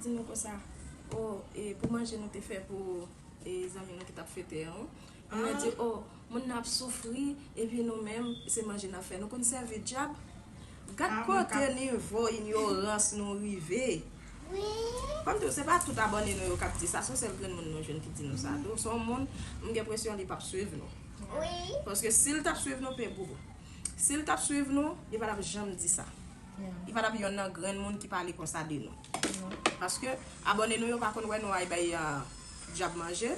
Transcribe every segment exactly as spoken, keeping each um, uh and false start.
Di nou konsa, o, e pou manje nou te fè pou e zanmi nou ki t ap fete an, moun nan di, o, moun nan ap soufri, epi nou menm, se manje n ap fè. Nou konn sèvi dyab. Gad kote nivo inyorans nou rive. Kòm tou, se pa tout abòne nou yo k ap di sa, se yon sèl grenn moun nou jwenn ki di nou sa tou. Se yon moun, m gen enpresyon li p ap swiv nou. Paske si l t ap swiv nou, pe boubou. Si l t ap swiv nou, li pa t ap janm di sa. Li pa t ap yonn nan grenn moun ki pale konsa de nou. Paske abòne nou yo pa konn wè nou al bay dyab manje.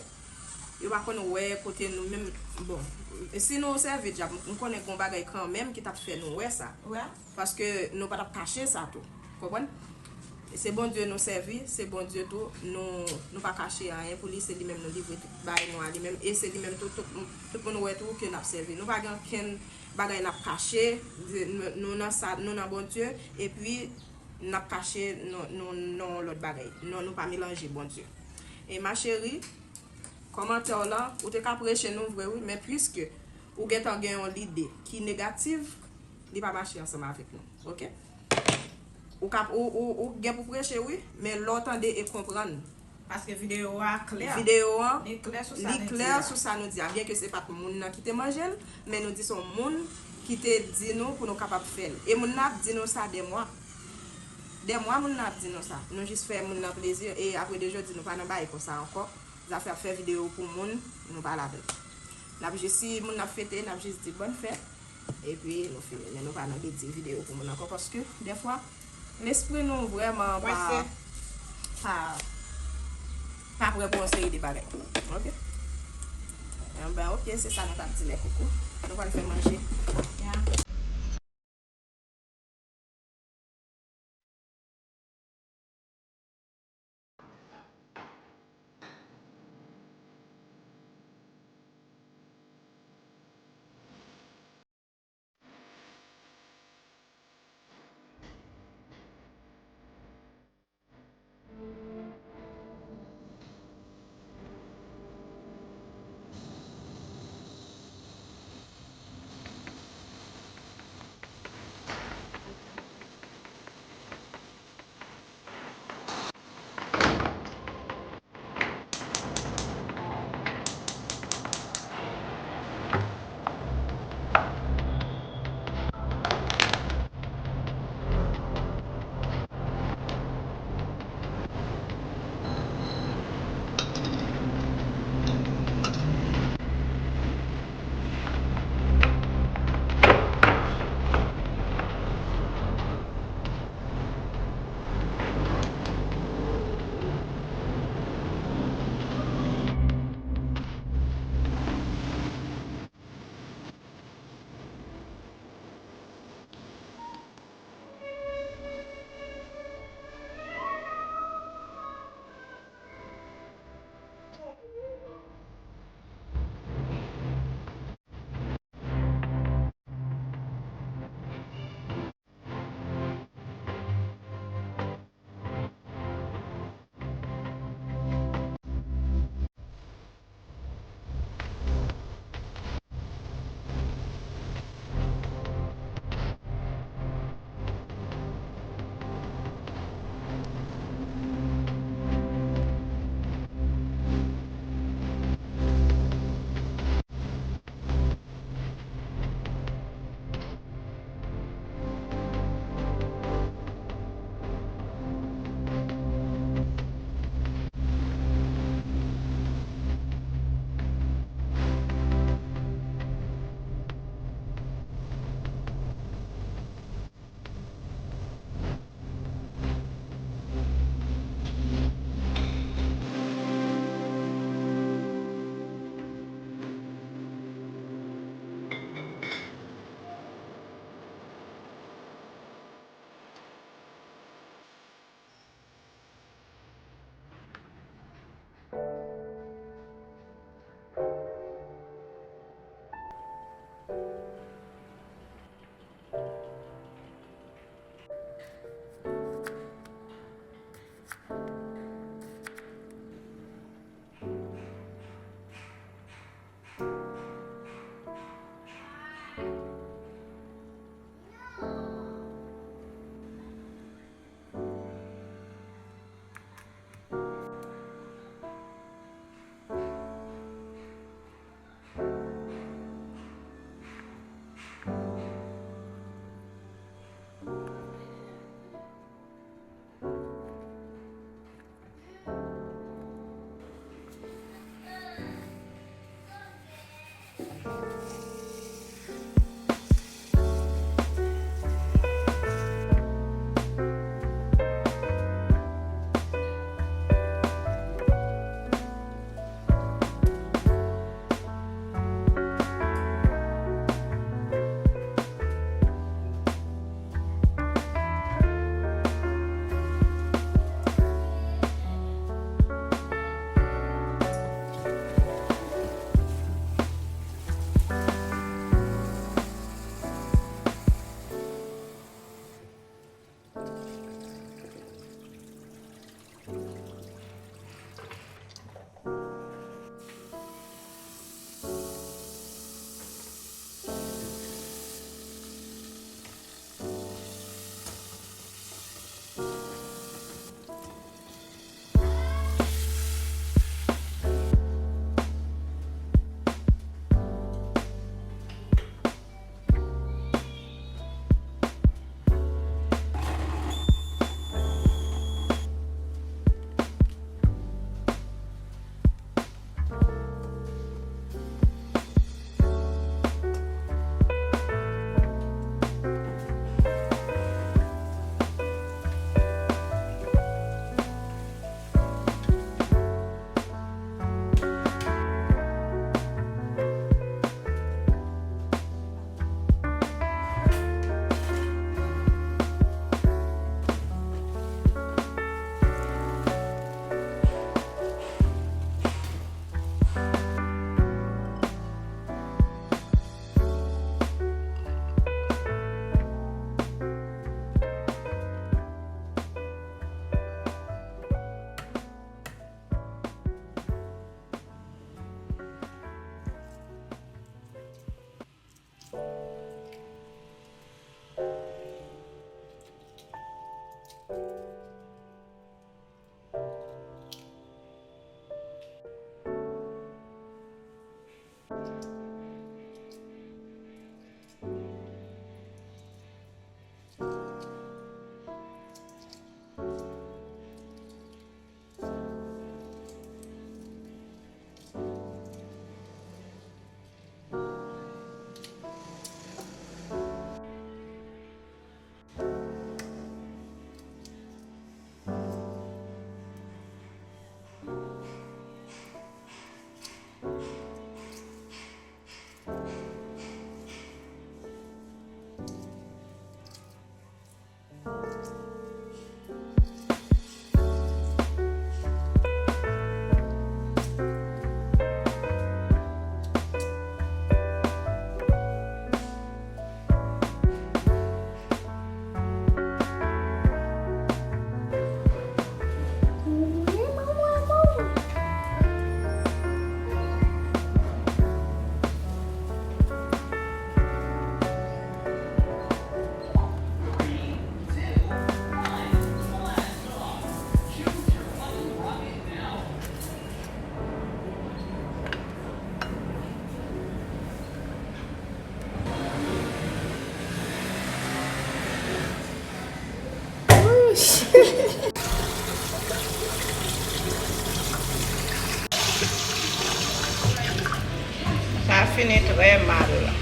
Yo pa konn wè kote nou menm. Bon, si nou sèvi dyab, m konnen gen yon bagay kanmenm ki t ap fè nou wè sa. Paske nou pa t ap kache sa tou. Konprann? Se Bondye nou sèvi, se Bondye tou, nou, nou pa kache anyen pou li, se li menm nou livre tout bagay nou a li menm, e se li menm tou, tout, tout moun wè tou ke n ap sèvi. Nou pa gen okenn bagay n ap kache, nou, nou nan sa, nou nan Bondye, epi n ap kache nou, nou, nou lòt bagay. Non, nou pa melanje Bondye. E ma chérie, kòmantè w lan, ou te ka preche nou vre wi, men piske ou gentan gen yon lide ki negatif, li pa mache ansanm avèk nou. Oke? Ou ka, ou, ou, ou gen pou preche wi, men lè w tande e konprann. Paske videyo a klè. Videyo an, li klè sou sa nou di a. Byenke se pa t moun nan ki te manje l, men nou di se yon moun ki te di nou pou nou kapab fè l. E moun nan ap di nou sa dè mwa. Dè mwa moun nan ap di nou sa. Nou jis fè moun nan plezi, e apre de jodi, nou pa nan bagay konsa ankò. Zafè ap fè videyo pou moun, nou pa ladan l. N ap jis, si moun nan ap fete, n ap jis di bòn fèt. Epi nou fini, men nou pa nan de di videyo pou moun ankò, paske dèfwa lespri nou vrèman pa, pa, pa prè pou yon seri de bagay. Oke? Enben, oke, se sa nou t ap di, lè koukou. Nou pral fè manje. Sa fini trè mal.